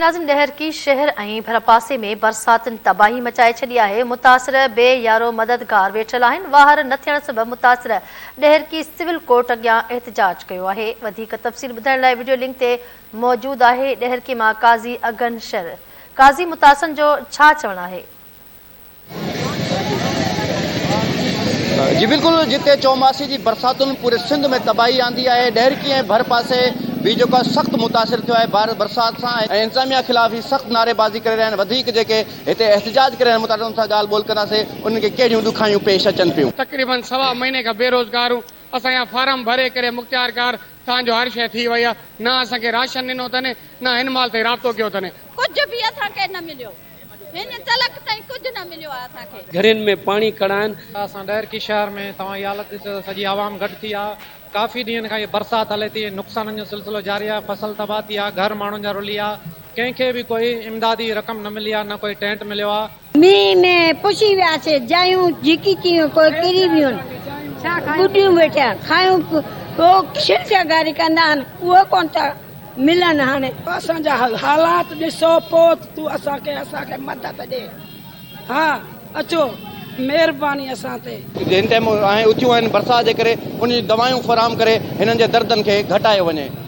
ناظرين ڏهرڪي شهر ۽ ڀرپاسي ۾ برساتن تباهي مچائي ڇڏي آهي، متاثر بي يارو مددگار ويٺل آهن، واهر نه ٿيڻ سبب متاثر ڏهرڪي سول ڪورٽ اڳيان احتجاج ڪيو آهي، وڌيڪ تفصيل ٻڌائڻ لاء وڊيو لنڪ تي موجود آهي ڏهرڪي مان قاضي اگن شر، قاضي متاثرن جو ڇا چوڻ آهي؟ جي بلڪل جتي چوماسي جي برساتن پوري سنڌ ۾ تباهي آندي آهي ڏهرڪي ۽ ڀر پاسي به جيڪو آهي سخت متاثر ٿيو آهي بار برسات سان ۽ انتظاميا خلاف هي سخت نعريبازي ڪري رهيا آهن وڌيڪ جيڪي هتي احتجاج ڪري رهيا آهن متاثرن سان ڳالهه ٻولهه ڪنداسين انهن کي ڪهڙيون ڏکايون پيش اچن پيون. تقريبن سوا مهيني کان بيروزگار هون اسان جا فارم ڀري ڪري مختيارڪار تان جو هر شئي ٿي وئي آهي نه اسان کي راشن ڏنو اٿن نه هن مهل تائين رابطو ڪيو اٿن. ڪجهه به اسان کي نه مليو. هن تلڪ تائين ڪجهه نه مليو آهي اسان کي. گهرين ۾ پاڻي کڙائن. اسان ڏهرڪي شهر ۾ توهان هي حالت ڏسو ته سڄي عوام گڏ ٿي آ ڪافي ڏينهن کان هي برسات هلي ٿي نقصانن جو سلسلو جاري آ فصل تباهه ٿي ويا گهر ماڻهن جا رلي ويا ڪنهن کي به ڪوئي امدادي رقم نه ملي آ نه ڪوئي ٽينٽ مليو آ. مينهن ۾ پسي وياسي، جايون جهڪي ٿيون، ڪوئي ڪري ويون، ٻڏيون ويٺيان، کايون پوء شرشگاري ڪندا آهن، اهو ڪونه ٿا ملن هاڻي. اسان جا حالات ڏسو پوء تون اسان کي اسان کي مدد ڏي ها اچو مهرباني اسان تي. جن ٽائيم آهن اٿيون آهن برسات جي ڪري ان جون دوائون فراهم ڪري هنن جي دردن کي گهٽايو وڃي.